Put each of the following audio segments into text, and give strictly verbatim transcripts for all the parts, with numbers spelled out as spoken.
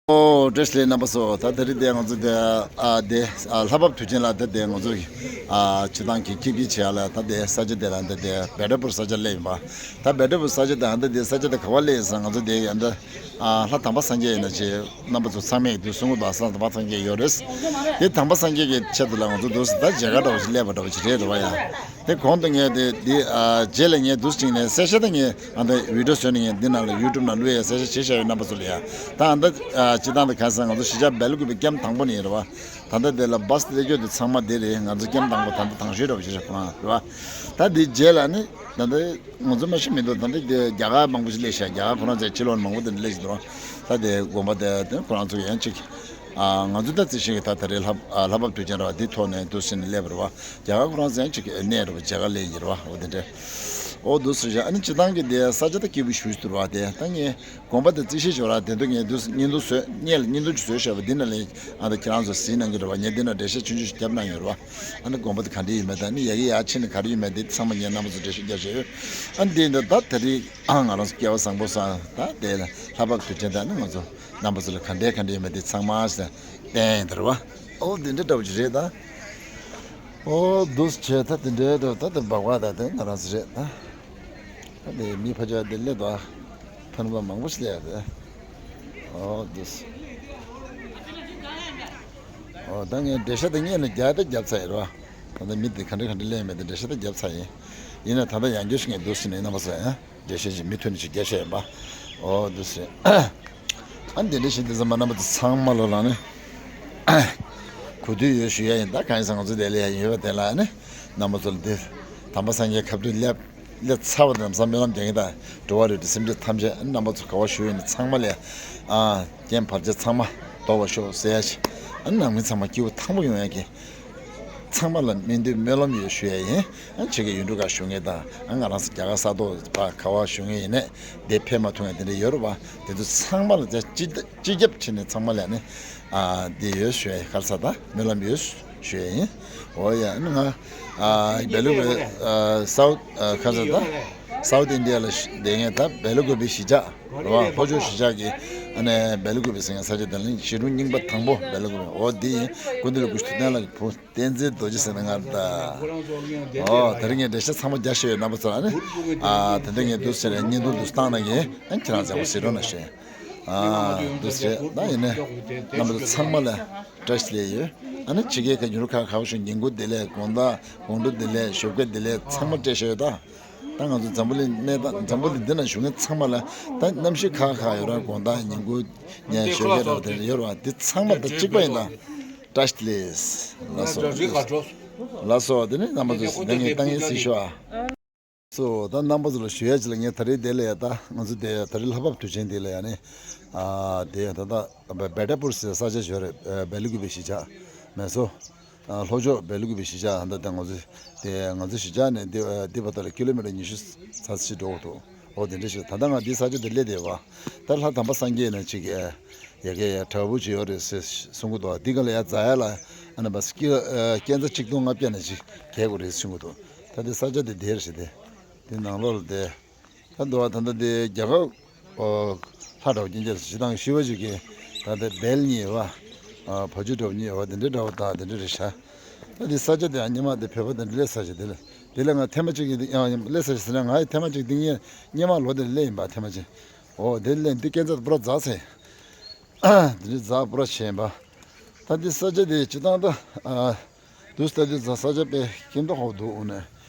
ཨོ་བཀྲ་ཤིས་བདེ་ལེགས་རྣམ་པ་ཚོ། ད་དེ་རིང་དེ་ང་ཚོ་དེ་ཨ་དེ་ཨ་ལྷ་བབས་དུས་ཆེན་ལ་ད་དེ་ང་ཚོ་ཨ་སྤྱི་བཏང་གི་ཁྱིམ་གྱི་བྱེད་ཡ་ལ་ད་དེ་ས་ཆ་དེ་ལ་ད་དེ་བེ་ཏྲ་པུར་ས་ཆ་སླེབས་ཡིན་པ། ད་བེ་ཏྲ་པུར་ས་ཆ་དེ་ཨ་ད་དེ་ས་ཆ་དེ་ག་བ་སླེབས་ཡིན་ཟེར་ང་ཚོ་དེ་ཨ་ད་ཨ་ལྷ་དམ་པ་སངས་རྒྱས་ཡིན་ན་ཆེ་རྣམ་པ་ཚོ་ཚང་མས་དུས་གསུང་གི་འདུག་ལྷ་དམ་པ་སངས་རྒྱས་ཡོད་རེད། དེ་དམ་པ་སངས་རྒྱས་ཀྱི་ཆེད་དུ་ལ་ང་ཚོ་འདུག་ཟེར་ད་མཇལ་ཁ་འདྲ་བོ་ཞིག་སླེབས་པ་འདྲ་བོ་ཞིག་རེད་རེད་བ་ཡ། དེ་གོང་དུ་ངས་དེ་འདི་ཨ་རྗེས་ལ་ངས་འདུག་ཅིང་ནས་གསལ་བཤད་ད་ངས་ཨ་ད་བི་ཌི་ཡོ་བཟོས་ནས་ངས་འདི་ནང་ལ་ཡུ་ཊུབ་ནང་བླུག་ཡས་གསལ་བཤད་བྱས་བཞག་ཡོད་རྣམ་པ་ཚོ་ལ་ཡ། ད་ཨ་ད་ཨ་སྤྱི་བཏང་དུ་ག་ས་ང་ཚོ་གཞིས་ཆགས་བེ་ལ་ཀུ་པེ་ཀེམ་དང་པོ་ནས་ཡིན་རེད་བ། ད་ལྟ་དེ་ལ་བཱས་སླེབས་རྒྱུ་དེ་ཚང་མ་དེ་རེད། ང་ཚོ་ཀེམ་དང་པོ་ད་ལྟ་དང་ཤོས་འདྲ་བོ་ཞིག་རེད་ཁོ་རང་རེད་བ། ད་དེ་རྗེས་ལ་ནི་ད་ལྟ་ང་ཚོ་མ་ཤི་མི་འདུག་ད་ལྟ་དེ་རྒྱ་གར་མང་པོ་ཞིག་སླེབས་ཤག་རྒྱ་གར་ཁོ་རང་ཚོའི་ཕྱི་ལོགས་མང་པོ་དེ་འདྲ་སླེབས་ཤིག་འདུག་ད་དེ་དགོན་པ་དེ་དེ་ཁོ་རང་ཚོ་ཡང་ཅིག་ཨ་ང་ཚོ་ད་རྩི་ཤིང་གི་ད་ད་རེས་ལྷ་ཨ་ལྷ་བབས་དུས་ཆེན་ར་འདི་ཐོག་ནས་འདུག་ཟེར་ནས་སླེབས་པ་རེད་བ། རྒྱ་གར་ཁོ་རང་ཚོ་ཡང་ཅིག་གནས་རེད་བ། མཇལ་ཁ་སླེབས་ཡིན་རེད་བ། འོ་དེ་འདྲ། འོ་འདུག་ཟེར་བཞག་ཨ་ནི་སྤྱི་བཏང་གི་དེ་ས་ཆ་ད་སྐྱིད་པོ་ཞེ་པོ་ཞིག་འདུག་ར། དེ་ད་ངས་དགོན་པ་དེ་རྩི་ཤིང་ཞོར་ར་དེ་ཚོ་ངས་འདུག་བརྙན་ཐུང་བཟོས་བརྙན་ལ་བརྙན་ཐུང་ཅིག་བཟོས་བཞག་པ་འདི་ན་ལས་ཨ་ད་ཁྱེད་རང་ཚོ་གཟིགས་གནང་གི་རེད་བ། ངས་འདི་ན་འགྲེལ་བཤད་ཆུང་ཆུང་ཞིག་བརྒྱབ་གནང་ཡོད་རེད་བ། ཨ་ནི་དགོན་པ་དེ་ག་འདྲ་ཡིན་མེད་དང་ནི་ཡ་གི་ཡ་ཕྱིན་ནས་ག་རེ་ཡིན་མེད་དེ་ཚང་མ་ངས་རྣམ་པ་ཚོ་འགྲེལ་བཤད་རྒྱབ་བཞག་ཡོད། ཨ་ནི་དེ་ཡིན་ད་ད་ད་རེས་ཨ་ང་རང་ཚོ་སྐལ་བ་བཟང་པོ་སང་ད་དེ་ལ་ལྷ་བབས་དུས་ཆེན་ད་ནི་ང་ཚོ་རྣམ་པ་ཚོ་ལ་ག་འདྲས་ག་འདྲས་ཡོད་མེད་དེ་ཚང་མ་ཞིག་བསྟན་ཡིན་ད་རེད་བ། ཨོ་དེ་འདྲ་འདྲ་བོ་ཅིག་རེད་ད། ཨོ་འདུག་བྱས་ད་དེ་འདྲའི་འདྲ་ད་དེ་སྦག་སྦག་ད་དེ་ང་རང་ཚོ་རེད་ད། ད་དེ་མི་ཕ་ཇ་དེ་སླེབས་དོ། ཕ་ནུ་བ་མང་པོ་ཞིག་སླེབས་ཡ་དེ། ཨོ་འདུག་ཨོ་ད་ངས་འགྲེལ་བཤད་དེ་ངས་ནི་རྒྱབ་དེ་རྒྱབ་ཚར་ཡིན་རོ། ད་ལྟ་མི་དེ་ག་འདྲ་ག་འདྲ་སླེབས་མེད་དེ་འགྲེལ་བཤད་དེ་རྒྱབ་ཚར་ཡིན། ཡིན་ན་ད་ལྟ་ཡང་བསྐྱར་ཞིག་ངས་འདུག་ཟེར་ནས་རྣམ་པ་ཚོ་ཡང་འགྲེལ་བཤད་ཅིག་མུ་མཐུད་ནས་ཅིག་རྒྱབ་བཤད་ཡིན་པ། ཨོ་འདུག་ཟེར། ཨ་འདི་འདྲ་ཞིག་འདི་ཚོ་མ་རྣམ་པ་ཚོ་ཚང་མ་ལོ་ལ་ནི་གོ་ཐོས་ཡོད་ཞུ་ཡ་ཡིན། ད་གང་ཡིན་ཟེར་ང་ཚོ་དེ་ལ་ཡ་ཡོད་པ་དེ་ལ་ནི་རྣམ་པ་ཚོ་ལ་འདི་དམ་པ་སངས་རྒྱས་ཁ་ཐུག་སླེབས་སླེབས་ཚར་བ་དང་བསམ་སྨོན་ལམ་རྒྱག་གི་ད་འགྲོ་བ་རིགས་དྲུག་སེམས་ཅན་ཐམས་ཅད་རྣམ་པ་ཚོ་ག་བ་བཞུགས་ཡོད་ན་ཚང་མ་ལ་ཨ་རྐྱེན་བར་ཆད་ཚང་མ་ཟློག་པར་ཤོག་ཟེར་ཡ་ཞིག་ཨ་ནང་མི་ཚང་མ་སྐྱིད་པོ་ཐང་པོ་ཡོང་ཡ་གི་ཚང་མ་ལ་སྨོན་འདུན་སྨོན་ལམ་ཡོད་ཞུ་ཡ་ཡིན། ཨ་ཁྱེད་ཀྱི་ཡུལ་གྲུ་ཁག་བཞུགས་མཁན་དང་ཨ་ང་རང་ཚོ་རྒྱ་གར་ས་ཐོག་པ་ག་བ་བཞུགས་མཁན་ཡིན་ནས་དེ་ཕེབས་མ་ཐུབ་མཁན་དེ་འདྲ་ཡོད་རེད་བ། དེ་ཚོ་ཚང་མ་ལ་ཅི་ཅི་རྒྱབ་བྱས་ནས་ཚང་མ་ལ་ནི་ཨ་དེ་ཡོད་ཞུ་ཡ་ཡིན། ག་རེ་ཟེར་ད་སྨོན་ལམ་ཡོད་ཞུ་ཡ་ཡིན། འོ་ཡ་ཨ་ནི་ང་ཨ་བེ་ལུ་བེ་ཨ་སའུ་ཨ་ག་རེ་ཟེར་ད་སའུ་ཐི་ཨིན་ཌི་ཡ་ལ་བསྡད་མཁན་ད་བེ་ལུ་གུ་པེ་གཞིས་ཆགས་རེད་བ། ལྷོ་ཕྱོགས་གཞིས་ཆགས་ཀྱི་ཨ་ནི་བེ་ལུ་གུ་པེ་ཟེར་མཁན་ས་ཆ་དེ་ལ་ནི་གཞིས་གྲོང་རྙིང་པ་དང་པོ་བེ་ལུ་གུ་པེ། འོ་དེ་ཡིན། སྐུ་མདུན་ལ་སྐུ་ཞབས་ཐུབ་བསྟན་ལགས་ཀྱི་བུ། བསྟན་འཛིན་རྡོ་རྗེ་ཟེར་ན་ང་རེད་ད། ཨོ་དེ་རིང་ངས་འགྲེལ་བཤད་ཚང་མ་རྒྱག་ཤེས་ཡོད་རྣམ་པ་ཚོ་ལ་ནི། ཨ་དེ་འདྲ་ངས་འདུག་ཟེར་ནས་བརྙན་ཐུང་འདུག་བཏང་གནང་གི་ཨ་ཁྱེད་རང་ཚོ་གཟིགས་རོགས་གནང་ཞེས། ཨ་འདུག་ཟེར་ད་ཡིན་ནས་རྣམ་པ་ཚོ་ཚང་མ་ལ་བཀྲ་ཤིས་བདེ་ལེགས་ཡོད། ཨ་ནི་ཕྱི་རྒྱལ་ཁ་ཡུལ་ཁག་ཁག་བཞུགས་ཉིན་གུང་བདེ་ལེགས། དགོང་དག་དགོང་དྲོ་བདེ་ལེགས། ཞོགས་ཀས་བདེ་ལེགས། ཚང་མ་བཀྲ་ཤིས་ཡོད་ད། ད་ང་ཚོ་འཛམ་བུ་གླིང་གནས་སྟངས་འཛམ་བུ་གླིང་འདི་ན་བཞུགས་མཁན་ཚང་མ་ལ་ད་གནམ་གཤིས་ཁག་ཁག་ཡོད་ར་དགོང་དག་ཉིན་གུང་ཉལ་ཞོགས་ཀས་ར་དེ་ཡོད་ར་འདི་ཚང་མ་ད་གཅིག་པ་ཡིན་ད། བཀྲ་ཤིས་བདེ་ལེགས། ལགས་སོ། ལགས་སོ། དེ་ནི་རྣམ་པ་ཚོས་ད་ངས་ད་ངས་གཟིགས་ཤོག་ཨ། སོ་ད་རྣམ་པ་ཚོ་ལ་ཞུ་ཡ་ཅིག་ལ་ངས་ད་རེས་དེ་ལ་ཡ་ད་ང་ཚོ་དེ་ད་རེས་ལྷ་བབས་དུས་ཆེན་དེ་ལ་ཡ་ནི་ཨ་དེ་ད་ད་བེ་ཏྲ་པུར་ཟེར་ས་ཆ་ཞོ་རེད། བེ་ལུ་གུ་པེ་གཞིས་ཆགས་མེད་སོ། ལྷོ་ཕྱོགས་བེ་ལུ་གུ་པེ་གཞིས་ཆགས་ད་ད་ང་ཚོ་དེ་ང་ཚོ་གཞིས་ཆགས་ནས་དེ་དེ་བར་ད་ལ་ཀི་ལོ་མི་ཊར་ཉི་ཤུ་རྩ་གཅིག་འགྲོ་དགོས་འདུག་འོ་དེ་འདྲ་ཞིག་ད་ལྟ་ང་འདི་ས་ཆ་དེ་སླེབས་བསྡད་པ། ད་ལྷ་དམ་པ་སངས་རྒྱས་ནས་ཅིག་ཨེ་ཡ་གི་ཡ་དྲག་པོ་ཅིག་ཡོད་རེད་ཟེར་གསུང་གི་འདུག་འདི་ག་ལ་ཡ་འཛེག་ཡ་ལ་ཨ་ནི་བ་སྐྱེ་ཨེ་སྐས་འཛེག་གཅིག་སྟོང་ལྔ་བརྒྱ་ནས་ཅིག་བརྒལ་དགོས་རེད་གསུང་གི་འདུག་ད་འདི་ས་ཆ་དེ་དེར་ཞིག་དེ་དེ་ནང་ལོགས་ལ་དེ་ད་འདུག་བ། ད་ལྟ་དེ་རྒྱ་གར་ཨོ་ལྷ་འདྲ་བོ་སྐྱེ་མཆེད་ཞིག་དང་ཤི་བ་ཅིག་གི་ད་ལྟ་བལ་གཉིས་ཡོད་བ། ཨ་བ་ཕྱུགས་འདྲ་བོ་གཉིས་ཡོད་བ་དེ་འདྲ་འདྲ་བོ་ད་དེ་འདྲ་རེད་ཤག་ད་འདི་ས་ཆ་དེ་ཡང་སྔོན་མ་དེ་བོད་པ་དེ་འདྲ་སླེབས་ས་ཆ་དེ་ལ་དེ་ལ་ང་ཐེངས་མ་གཅིག་ཡིན་དེ་ཡང་སླེབས་ས་ཆ་ཟེར་ན་ང་ཡི་ཐེངས་མ་གཅིག་དེ་ངས་སྔོན་མ་ལོ་དེ་ལ་སླེབས་ཡིན་པ་ཐེངས་མ་གཅིག་འོ་དེ་ལ་འདི་སྐས་འཛེག་པུ་ར་འཛེགས་ཚེ། འདི་འཛེག་པུ་ར་བྱས་ཡིན་པ། ད་འདི་ས་ཆ་དེ་སྤྱི་བཏང་ད་ཨ་དུས་ད་འདི་འཛེག་ས་ཆ་དཔེ་སྐྱིད་མདོག་ཁ་པོ་འདུག་འོ་ནས་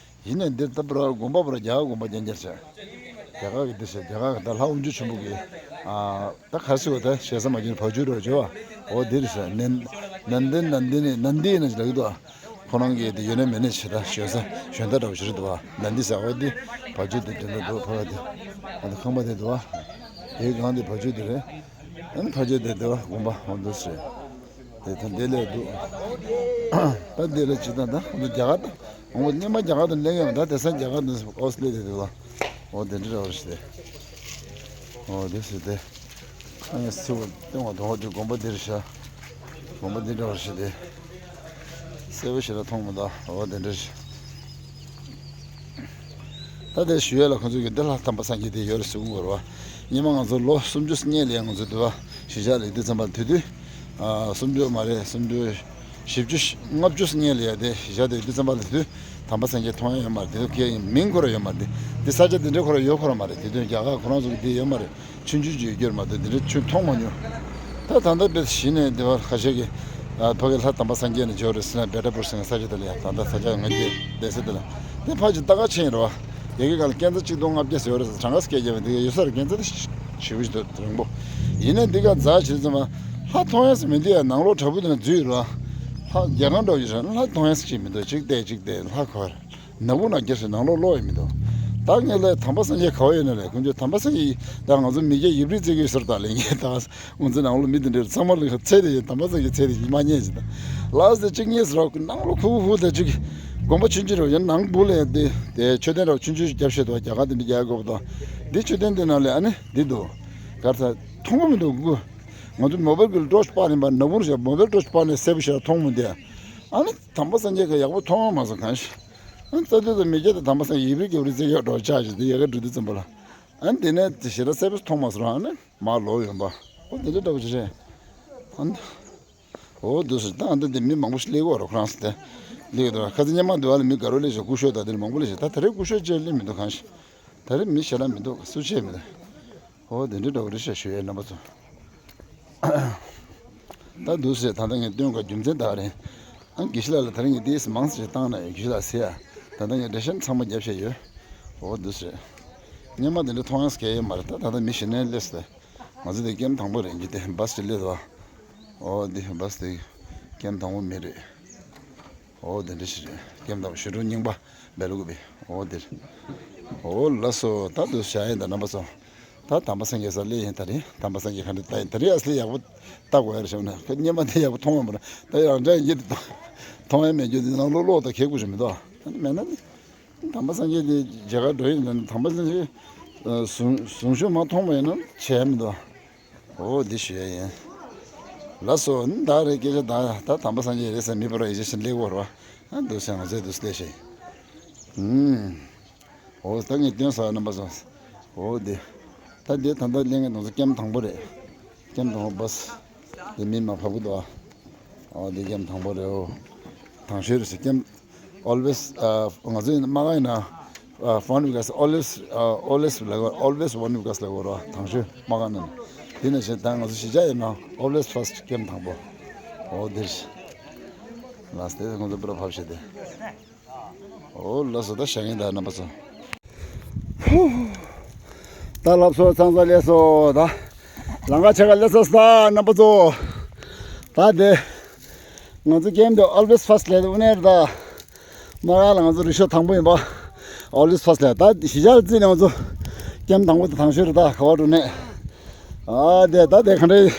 ཡིན་ནས་འདིར་ད་པུ་ར་དགོན་པ་པུ་ར་རྒྱ་གར་དགོན་པ་རྐྱང་རྐྱང་བྱས། རྒྱ་གར་གི་འདི་བྱས་རྒྱ་གར་གི་ད་ལྷ་དབུ་འབྱེད་ཆེན་པོ་གི་ཨ་ད་ག་རེ་ཟེར་བ་ད་ཞེ་ས་མ་གྱུར་བ་ཕྱུགས་འདྲ་བོ་བྱས་བ། འོ་འདི་རེད་ཟེར་ནན་ནན་ཏན་ནན་ཏན་ནན་ཏན་ནན་ཅིག་ལབ་ཀྱི་འདུག་ཁོ་རང་གི་དེ་ཡོད་ནས་མེད་ནས་བྱེད་ད་ཞོན་ས་ཞོན་ད་འདྲ་བོ་ཞིག་རེད་འདུག་བ། ནན་ཏི་ཟེར་འོ་འདི་བ་ཕྱུགས་དེ་དེ་འདྲ་འདུག་ཕ་ག་དེ་ཨ་ད་ཁང་པ་དེ་འདུག་བ། དེའི་སྒང་དེ་བ་ཕྱུགས་དེ་རེད། ཨ་ནི་ཕ་ཇོ་དེ་དེ་བ་དགོན་པ་འོ་འདུག་ཟེར། དེ་ད་འདི་ལས་འདུག་ད་འདི་ལས་ཇི་ལྟར་ད་འོ་འདི་རྒྱ་གར་ད་འོ་སྔོན་མ་རྒྱ་གར་དུ་སླེབས་ཡོང་ད་དེང་སང་རྒྱ་གར་དུ་ཨོ་སི་ལེ་དེ་དེ་བ་འོ་དེ་འདྲ་རེད་ཟེར་ཏེ། འོ་དེ་ཟེར་ཏེ། ཨ་ནི་སེ་བ་སྟོན་བ་དང་འོ་དེ་དགོན་པ་འདིར་བཞག་དགོན་པ་འདི་འདྲ་བ་ཞིག་དེ། སེ་བ་ཞིག་ལ་མཐོང་མི་འདུག་འོ་དེ་འདྲ་ཞིག་ད་དེ་ཞུ་ཡས་ལ་ཁོང་ཚོ་གི་འདི་ལྷ་དམ་པ་སངས་རྒྱས་དེ་ཡོད་རེད་ཟེར་གོ་རེད་བ། སྔོན་མ་ང་ཚོ་ལོ་སུམ་ཅུ་སྔོན་ལ་ང་ཚོ་འདི་བ་ གཞིས་ཆགས་ལ་ཡོད་དུས་ཙམ་པ་དེ་དུས། ཨ་སུམ་ཅུ་མ་རེད། སུམ་ཅུ། བཞི་བཅུ། ལྔ་བཅུ་སྔོན་ལ་ཡ་དེ་གཞིས་ཆགས་དེ་ཡོད་དུས་ཙམ་པ་ལ་དེ་དུས་དམ་པ་སངས་རྒྱས་མཐོང་ཡ་ཡོད་མ་རེད། དེ་དུས་སྐད་ཡིན་མིང་ཁོ་ར་ཡོད་མ་རེད། དེ་ས་ཆ་དེ་འདྲའི་ཁོ་ར་ཡོད་ཁོ་ར་མ་རེད། དེ་དུས་རྒྱ་གར་ཁོ་རང་ཚོ་གི་དེ་ཡོད་མ་རེད། ཆུང་ཆུང་ཅིག་ཡོད་རྒྱུ་རེད་མ་གཏོགས་དེ་འདྲའི་ཆུ་མཐོང་མ་མྱོང་། ད་ད་ལྟ་དཔེ་གཞི་ནས་དེ་བར་ཁ་ཤས་ཀྱིས་ཨ་ཕ་གི་ལྷ་དམ་པ་སངས་རྒྱས་ནས་འབྱོར་རེད་ཟེར་ན་བེ་ཏྲ་པུར་ཟེར་ན་ས་ཆ་དེ་ལ་ཡ། ད་ལྟ་ས་ཆ་ང་དེ་བསྡད་ས་དེ་ལ་དེ་ཕ་ཅིག་ལྟ་ག་ཕྱིན་རེད་བ། ཡ་གི་ག་ལ་སྐས་འཛེག་གཅིག་སྟོང་ལྔ་བརྒྱ་ཟེར་བ་རེད་ཟེར། གྲངས་ཀ་སྐད་རྒྱབ་པ་འདི་ག་ཡོད་ས་རེད། སྐས་འཛེག་དེ་ཞེ་པོ་ཞིག་འདུག་རིང་པོ། ཡིན་ནའི་འདི་ག་འཛེག་བྱེད་ཙམ་པ་ལྷ་མཐོང་ཡས་མི་འདུག་ཡ། ནང་ལོགས་བྲག་ཕུག་དེ་ན་འཛུལ་ཡོད་རེད་བ། ལྷ་རྒྱ་གར་འདྲ་བོ་ཞིག་རེད། ལྷ་མཐོང་ཡས་ཅིག་མི་འདུག་གཅིག་བལྟས་གཅིག་བལྟས་ལྷ་ཁོ་ར། ནག་པོ་ནག་རྒྱ་ཞིག་ནང་ལོགས་ལོག་ཡོད་མི་འདུག་ད་ངས་ལས་དམ་པ་སངས་རྒྱས་ག་བ་ཡོད་ན་ལས་ཀུན་སྤྱོད་དམ་པ་སངས་རྒྱས་ད་ང་ཚོ་མི་སྐྱ་ཡིབ་རིག་རྩེ་གི་ཟུར་དང་ལས་ངས་ད་ང་ཚོ་ནང་ལོགས་མི་དེ་འདྲའི་ཚང་མ་ལ་ཚེ་དེ་ཡིན་དམ་པ་སངས་རྒྱས་ཚེ་དེ་ཡིན་མ་རྙེད་ཅིག་ད་ལགས་སེ་གཅིག་གཉིས་ཟེར་རོགས་ནང་ལོགས་ཁུ་ཁུ་ཁུ་དེ་གཅིག་དགོན་པ་ཆུང་ཆུང་རོགས་ཡིན་ནང་སྦུག་ལས་དེ་དེ་མཆོད་རྟེན་རོགས་ཆུང་ཆུང་རྒྱབ་བཤད་དོ་རྒྱ་གར་དེ་འདྲ་རྒྱག་དགོས་པ་དང་འདི་མཆོད་རྟེན་དེ་ནང་ལས་ཨ་ནི་འདི་འདུག་གར་ས་མཐོང་གི་མི་འདུག་ང་ཚོ་མོ་བལ་གི་ཊོར་ཆི་སྤར་ཡིན་པ་ནག་པོ་རེད། མོ་བལ་ཊོར་ཆི་སྤར་ནས་གསལ་པོ་ཞིག་མཐོང་མི་འདུག་ཨ་ནི་དམ་པ་སངས་རྒྱས་ཀྱི་ཡག་པོ་མཐོང་མ་སོང་གང་ཞིག་ཨ་རྩ་དུས་དང་མི་སྐྱ་དང་དམ་པ་སངས་ཡིབ་རིག་རྒྱབ་རིག་རྩེ་གཡོག་འགྲོ་ཆགས་ཤིག་དེ་ཡ་ག་འགྲོ་དུས་ཙམ་པ་ལ། ཨ་ནི་དེ་ནས་དེ་ཞེ་དྲག་གསལ་པོ་མཐོང་མ་སོང་རང་ཨ་ནི་མ་ལོག་ཡོང་པ། ཨོ་དེ་འདྲ་འདྲ་བོ་ཅིག་རེད། ཨ་ནི། ཨོ་དུ་སུ་ད་ཨ་འདི་འདི་མི་མང་པོ་ཞིག་སླེབས་ཀྱི་ཡོད་རེད། ཁོ་རང་ཚོ་དེ་སླེབས་ཀྱི་འདུག་ཁ་ཚ་སྙེ་མ་འདུག་ཨ་ལ་མི་དགའ་རོགས་སླེབས་ཤག་སྐུ་ཞབས་དང་དེ་འདྲ་མང་པོ་སླེབས་ཤག་ད་ད་རེས་སྐུ་ཞབས་ཅིག་སླེབས་མི་འདུག་གང་ཞིག་ད་རེས་མི་ཞེ་དྲག་མི་འདུག་སུ་ཆེ་མི་འདུག་ཨོ་དེ་འདྲ་འདྲ་བོ་རེད་ཤག་ཞུ་ཡས་རྣམ་པ་ཚོ། ད་འདུག་སེ་ད་ལྟ་ངས་སྟོན་དགོས་རྒྱུ་མཚན་ད་རེད། ཨ་དགེ་བཤེས་ལགས་ལ་ད་རེས་ངས་ཏོག་ཙམ་མང་ཙམ་ཞིག་བཏང་ན་ཡོད། དགེ་བཤེས་ལགས་ཟེར་ཡ། ད་ལྟ་ངས་འགྲེལ་བཤད་ཚང་མ་བརྒྱབ་བཞག་ཡོད། འོ་འདུག་སེ། སྔོན་མ་དེ་འདྲ་མཐོང་ཡག་གང་ཡང་ཡོད་མ་རེད། ད་ད་ལྟ་མི་ཞེ་ནས་སླེབས་སོང་། ང་ཚོ་དེ་ཀེམ་དང་པོ་རེད། འདི་དེ་བཱས་ཅིག་སླེབས་འདུག་འོ་འདི་བཱས་དེ་ཀེམ་དང་པོ་མི་རེད། འོ་དེ་འདྲ་ཞིག་རེད། ཀེམ་དང་པོ་ཞི་ཁྲོ་རྙིང་པ་སྦེལ་ཀོབ་པའི་འོ་དེ་རེད། འོ་ལགས་སོ། ད་འདུག་བྱ་ཡིན་ད་རྣམ་པ་ཚོ། ད་དམ་པ་སངས་རྒྱས་ས་སླེབས་ཡིན། ད་རེས་དམ་པ་སངས་རྒྱས་ག་འདྲ་ལྟ་ཡིན། ད་རེས་ཨ་སླེ་ཡག་པོ་ལྟ་དགོས་ཡ་རེད་ཤག་ན་ཁ་སྔོན་མ་དེ་ཡག་པོ་མཐོང་ཡོད་མ་རེད། ད་ཡང་འདྲ་ཡིན་གྱི་མཐོང་ཡ་མེད་རྒྱུ་དེ་ནང་ལོགས་ལོགས་ད་གལ་དགོས་ཞིག་མི་འདུག་མེད་ན་ནི། དམ་པ་སངས་རྒྱས་དེ་མཇལ་ཁ་འགྲོ་ཡིན་ན་ནི་དམ་པ་སངས་རྒྱས་གཟུངས་གཟུངས་གཞུག་མ་མཐོང་བ་ཡིན་ན་བྱས་མི་འདུག་འོ་འདི་ཞུ་ཡ་ཡིན། ལགས་སོ། ནི་ད་རེས་སྐད་ཆ་ད་ད་དམ་པ་སངས་རྒྱས་རེད་ཟེར་མི་པ་ར་ཡིན་ཞེས་སླེབས་དགོས་རེད་བ། ཨ་འདུག་སེ་ང་ཚོས་འདུག་སེ་སླེབས་ཤེས། ཨུམ། འོ་ད་ངས་སྟོན་ས་རྣམ་པ་ཚོ། འོ་འདི། ད་འདི་ད་ལྟ་གླེང་མཁན་དེ་ཚོ་ཀེམ་དང་པོ་རེད། ཀེམ་དང་པོ་བཱས། འདི་མི་མ་བབས་ཀྱི་འདུག་ཨ། འོ་འདི་ཀེམ་དང་པོ་རེད། འོ། དང་ཤོས་རེད་ཟེར་ཀེམ། Always ཨ་ང་ཚོ་ཡིན་ན་མ་ག་ཡིན་ན། ཨ་one week as always ཨ་always ལ་གོ always one week as ལ་གོ་ར་དང་ཤོས་མ་ག་ནང་། དེ་ནས་བྱས་ད་ང་ཚོ་གཞིས་ཆགས་ཡིན་ན་always first ཀེམ་དང་པོ། འོ་འདིར། ལགས་དེ་ང་ཚོ་པུ་ར་བབས་ཤེས་དེ། འོ་ལགས་སོ། ད་བཞག་ཡིན་ད་རྣམ་པ་ཚོ། ཧུ། ད་ལབ་སོ་ཚང་ས་ལས་སོ་ད། ལང་ཀ་ཆ་ག་ལས་སོ་ད་རྣམ་པ་ཚོ། ད་དེ། ང་ཚོ་ཀེམ་དེ་always first ལས་དེ་དབུ་ནས་རེད་ད། མ་ག་ལ་ང་ཚོ་རི་ཤོ་དང་པོ་ཡིན་པ། always first ལས་ད་གཞིས་ཆགས་ལ་བརྩིས་ནས་ང་ཚོ། ཀེམ་དང་པོ་དེ་དང་ཤོས་རེད་ད་ག་བ་འགྲོ་ནས། ཨ་དེ་ད་དེ་ག་འདྲ་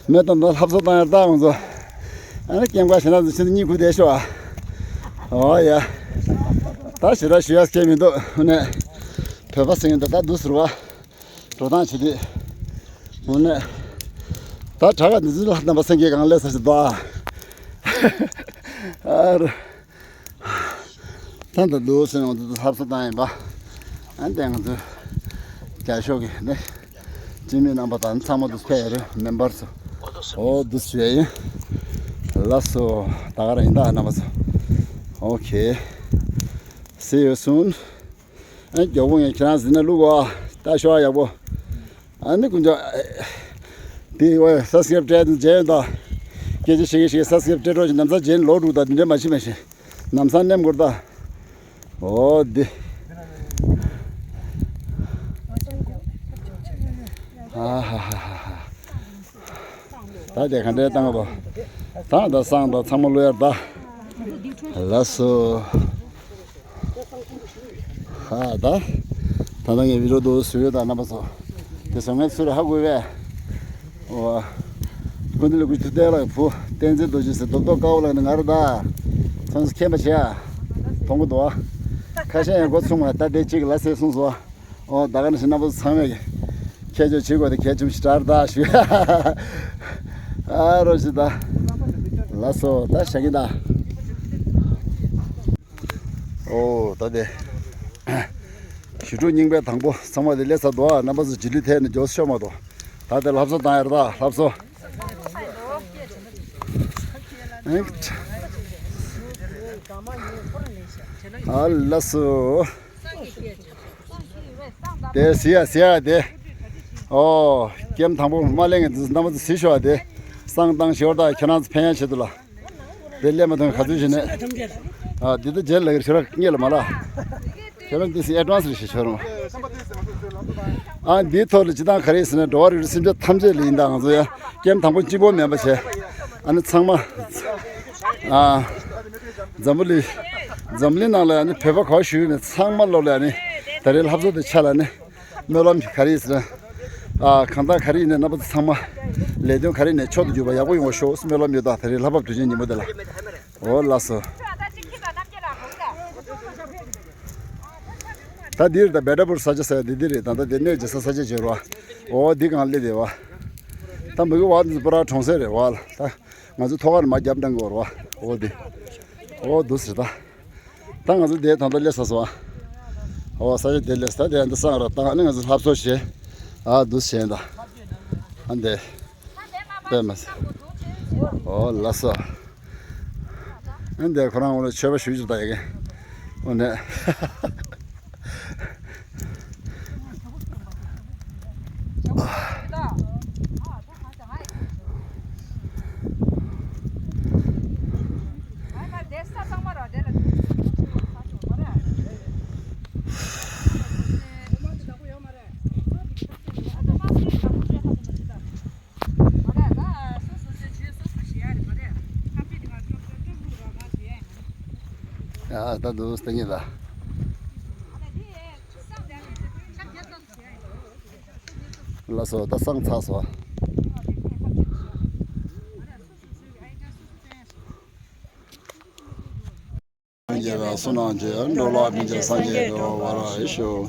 མེད་དམ་ད་ལྷབ་སོ་བཏང་ཡར་ད་ང་ཚོ། ཨ་ནི་སྐྱེམ་ཁ་ཞེ་ན་ཚོ་ཕྱི་ནས་གཉིད་ཁུག་བསྡད་ཤོག་ཨ། ཨོ་ཡ། ད་ཞེ་དྲག་ཞུ་ཡ་སྐད་མི་འདུག་ཨ་ནི། བོད་པ་ཟེར་མཁན་ད་ད་འདུག་ཟེར་བ། འགྲོ་སྟངས་བྱེད་དུས། ཨ་ནི། ད་དྲག་ག་འདི་ཚོ་ལ་རྣམ་པ་སེང་གེ་གང་སླེབས་ས་ཞིག་འདུག་ཨ། ཨ་རུ། ད་ད་འདུག་སེ་ཡོང་དུས་ལྷབ་སོ་བཏང་ཡིན་པ། ཨ་ནི་ང་ཚོ་རྒྱ་ཤོག་གི་ནི་སྤྱི་མི་རྣམ་པ་དང་ཚང་མ་འདུག་ཕེབས་ཡོད་རེད། མེམ་བར་ཚོ། འོ་འདུག་བྱས་ཡིན། ལགས་སོ། ད་ག་རང་ཡིན་ད་རྣམ་པ་ཚོ། Okay, see you soon. ཨ་ནི་མགྱོགས་པོ་ངས་ཁྱེད་རང་གཟིགས་ན་བླུག་གོ་ད་ཤོག་ཡག་པོ། ཨ་ནི་དཀོན་མཆོག་དེ་ཡོད་subscribe སྤྲད་དུ་མཇལ་ཡོད་ད། སྐད་ཆ་བཤད་ཀྱི་བཤད་subscribe སྤྲད་རོགས་ཞེས་ནམ་ས་རྗེས་ལོག་འགྲོ་ད་འདི་འདྲ་མ་བྱེད་མ་བྱེད། ནམ་སང་ནེམ་དགོས་ད། འོ་འདི། ཨ་ཧ་ཧ་ཧ་ཧ། ད་དེ་ག་འདྲའི་བཏང་དོ། ད་ད་སང་ད་ཚང་མ་བླུག་ཡར་ད། ལགས་སོ། ཧ་ད། ད་ད་ངས་བི་ཌིའོ་འདུག་བཟོས་ཡོད་ད་རྣམ་པ་ཚོ། དེ་བཟོ་མཁན་སུ་རེད་ཧ་གོ་བས། ཨོ། ཀུན་བདེ་ལ་ཀུ་ཐུ་ཏེ་ལ་བུ་བསྟན་འཛིན་རྡོ་རྗེ་ཟེར་རྡོག་རྡོག་དཀར་པོ་ལ་ནི་ང་རེད་ད། ཚོན་སུ་མཁྱེན་པ་བྱས་ཨ། མཐོང་གི་འདུག་ཨ། ཁ་ཤས་ཡང་འགོ་ཚུགས་མ་ད་དེ་གཅིག་ལ་ཟེར་གསུངས་སོ། ཨོ་ད་ག་ནི་ཞིག་རྣམ་པ་ཚོ་ཚང་མས་ཁྱད་ཆོས་བྱེད་དགོས་དེ་གལ་ཆེན་པོ་ཞིག་འདྲ་རེད་ད་ཞུ། ཨ་རོ་ཞིག་ད། ལགས་སོ་ད་བཞག་གི་ད། ཨོ་ད་དེ། ཞི་ཁྲོ་རྙིང་པའི་དང་པོ་ཚང་མ་དེ་སླེབས་ཚར་འདུག་ཨ། རྣམ་པ་ཚོ་རྗེས་ལུས་ཐད་ནས་མགྱོགས་སེ་ཤོག་མ་གཏོགས། ད་དེ་ལྷ་བཟོ་བཏང་ཡར་ད་ལྷ་བཟོ། ཨ་ལ་སོ། དེ་ཟི་ཡ་ཟི་ཡ་དེ། ཨོ། ཀེམ་དང་པོ་མ་ལེན་གི་འདི་རྣམ་པ་ཚོ་ཟི་ཤོག་དེ། བསང་བཏང་ཞོར་ད་ཁྱེད་རང་ཚོ་ཕན་ཡ་ཆེད་དུ་ལ། དེ་ལས་མ་ཐོན་ག་ཚོད་བྱས་ནས། ཨ་འདི་ད་རྗེས་ལ་ཁྱོད་རང་སྙེ་ལ་མ་ལ། ཁྱོད་རང་འདི་སི་ཨེ་ཌ་ཝན་སི་རེད་ཤེས་ཁྱོད་རང་། ཨ་འདིའི་ཐོག་ལ་སྤྱི་བཏང་ག་རེ་ཟེར་ན་འགྲོ་བ་རིགས་རུས་སེམས་ཅན་ཐམས་ཅད་ལ་ཡིན་ད་ང་ཚོ་ཡ་ཀེམ་དང་པོ་གཅིག་པོ་མེད་པ་བྱས། ཨ་ནི་ཚང་མ། ཨ་འཛམ་བུ་གླིང་། འཛམ་གླིང་ནང་ལ་ཨ་ནི་བོད་པ་ག་བ་བཞུགས་ཡོད་མེད་ཚང་མ་ལོག་ལ་ཨ་ནི་ད་རེས་ལྷ་བཟོ་དེ་ཆ་ལ་ནི། སྨོན་ལམ་ག་རེ་ཡིན་ཟེར་ན། ཨ་གང་ལྟར་ག་རེ་ཡིན་ནའི་རྣམ་པ་ཚོ་ཚང་མ་ལས་དོན་ག་རེ་ནས་མཆོག་ཏུ་གྱུར་པ་ཡག་པོ་ཡོང་བ་ཤོག་སྨོན་ལམ་ཡོད་ད། ད་རེས་ལྷ་བབས་དུས་ཆེན་ཉིན་མོ་དེ་ལ། འོ་ལགས་སོ། ད་འདིར་ད་བེ་ཏྲ་པུར་ས་ཆ་ཟེར་འདི་འདི་རེད། ད་ད་འདི་གནས་ཀྱི་ས་ས་ཆ་བྱེད་རོགས། འོ་འདི་གང་སླེབས་བསྡད་བ། ད་མི་གི་བ་འདི་པུ་ར་གྲོང་གསེབ་རེད་བ་ལ་ད། ང་ཚོ་ཐོག་ཁར་མ་རྒྱབ་འགྲང་གི་བར་བ། འོ་འདི། འོ་འདུག་ཟེར་ད། ད་ང་ཚོ་འདིའི་ད་ལྟ་སླེབས་ཚར་སོང་ཨ། འོ་ས་ཆ་འདི་སླེབས་ད་དེ་འདི་སང་ར་ད་ཨ་ནི་ང་ཚོ་ལྷ་བཟོ་བྱས། ཨ་འདུག་བྱས་ད། ཨ་འདི། པད་མ་ཟེར། འོ་ལགས་སོ། ཨ་འདི་ཁོ་རང་འོ་ན་མཆོད་པ་ཞུ་ཅིག་ད་ཡ་གི། འོ་ནས། ཡ་ད་འདུག་སྟེང་གི་ལ། ལགས་སོ་ད་སང་ཚར་སོང་། རྒྱལ་བའི་གསུང་གནང་མཛད། འགྲོ་ལ་ཕན་ཕྱིར་སངས་རྒྱས་འགྲུབ་པར་ཤོག་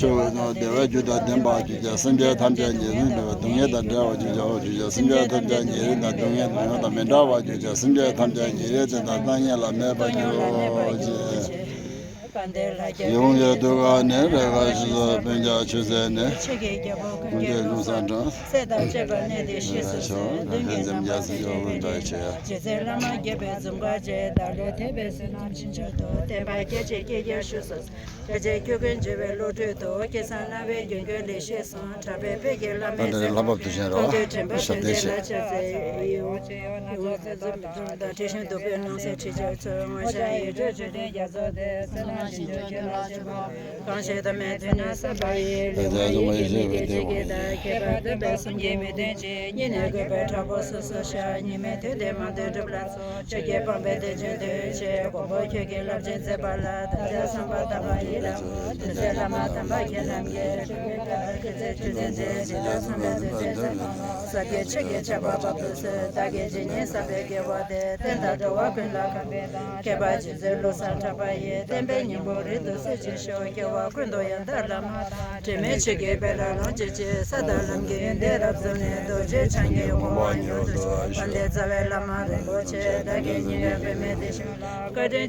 ཆོས་ཀུན་བདེ་བའི་རྒྱུ་དང་ལྡན་པར་གྱུར་ཅིག་སེམས་ཅན་ཐམས་ཅད་ཉེ་རིང་མེད་པར་སྡུག་བསྔལ་དང་བྲལ་བར་གྱུར་ཅིག་སེམས་ཅན་ཐམས་ཅད་ཉེ་རིང་དང་སྡུག་བསྔལ་དང་མི་འབྲལ་བར་གྱུར་ཅིག་སེམས་ཅན་ཐམས་ཅད་ཉེ་རིང་ཅན་དང་གཏན་ཉེ་ལ་མེད་པར་གྱུར་ཅིག་ཡོང་ཡོད་དུས་ག་ནས་རེ་ག་ཞུ་ས་སྤུན་ཀྱག་ཆུ་ཚན་ནས། ཆེ་གེ་རྒྱལ་པོ་ཀུན་གྱི་ཀུན་བཟང་དྲང་། སྲས་དང་བཅས་པ་གནས་འདིར་གཤེགས་སུ་གསོལ། མདུན་གྱི་རྣམ་པར་སེམས་ཅན་ཀུན་ཏུ་ཆེ། རྗེ་བཙུན་བླ་མ་དགྱེས་པའི་འཛུམ་དཀར་ཅན། བདག་ལུས་ཐེག་པའི་བསོད་ནམས་ཕྱིན་ཅི་ཏོ། བསྟན་པ་རྒྱས་བྱེད་ཀྱི་རྒྱལ་བཞུགས་སུ། རྒྱལ་བྱེད་ཁྱོད་ཀུན་བྱེ་བའི་བློ་གྲོས་ཏོ། སྐལ་བཟང་རྣ་བའི་རྒྱུད་ཀུན་ལེགས་བཤད་གསུང་། གྲགས་པའི་དཔལ་གྱི་བླ་མའི་ད་ལྟ་ལྷ་བབས་དུས་ཆེན་རེད་བ། ཀུན་འདུས་དྲན་པ་ཞབས་བརྟན་བསྟན་ཆེ། ལ་ཕྱག་འཚལ་ཡི། ཡོངས་འཛིན་རྩེ་གསུམ་དང་། ཁྲི་བཞེངས་གདུགས་པའི་སྣང་སྲིད་ཁྲི་ཕྱར་ཚུལ། ངོ་ཤེས་ཡིད་སྤྲུལ་ཆོས་སྡེ་རྒྱ་མཚོ་སྟེ། གསང་སྔགས་ཞིང་སྐྱོང་ཁྱོད་ལ་མཆོད་པ། གང་ཞིག་ཐོགས་མེད་དུས་ནས་བསགས་པ་ཡི། ལུས་ངག་ཡིད་གསུམ་གྱི་བདེ་སྐྱིད་ཀྱི་བདག་ཁྱད་པར་འདུས་པའི་གསུང་གི་མི་མཐུན་ཅིང་། སྙན་ནས་བཀོད་པའི་གྲོགས་པོ་སོ་སོར་ཤར། སྙིགས་མའི་དུས་འདིར་མང་ཐོས་སྒྲུབ་ལ་གསོལ། ཆོས་ཀྱི་དཔལ་འབེབས་དེ་བཞིན་དུ་བྱེད། མགོན་པོ་ཁྱོད་ཀྱི་བསླབ་བྱའི་མཛད་པ་ལ། བདག་ཅག་བསམ་པ་དམ་པ་ཡིད་ལ་འོང་། དུས་མཐའི་བླ་མ་དམ་པ་ཁྱེད་རྣམས་ཀྱིས། ཆོས་ཀྱི་དཔལ་ལ་ཁྱེད་ཚེ་ཆོས་འཛིན་ཅིང་། ཇི་ལྟར་གསུངས་པའི་དུས་ཆེན་མཛད་པ་ནོ། ཟབ་རྒྱས་ཆོས་ཀྱི་ཆར་པ་བབ་ཏུ་གསོལ། བདག་གིས་ཇི་སྙེད་བསགས་པའི་དགེ་བ་དེས། བསྟན་དང་འགྲོ་བ་ཀུན་ལ་ཕན་པའི་དང་། ཁྱད་པར་རྗེ་བཙུན་བློ་བཟང་གྲགས་པ་ཡི། བསྟན་པའི་སྙིང་པོ་རིང་དུ་གསལ་བྱེད་ཤོག་སྐྱེ་བ་ཀུན་ཏུ་ཡང་དག་བླ་མ་དང་། དྲི་མེད་ཆོས་ཀྱི་དཔལ་ལ་ལོངས་སྤྱོད་ཅིང་། ས་དང་ལམ་གྱི་ཡོན་ཏན་རབ་རྫོགས་ནས། རྡོ་རྗེ་འཆང་གི་གོ་འཕང་མྱུར་དུ་ཕྱུང་། དཔལ་ལྡན་རྩ་བའི་བླ་མ་རིན་པོ་ཆེ། བདག་གི་སྙིང་གའི་པདྨའི་གཏིང་ཤོག་ལ། བཀའ་དྲིན་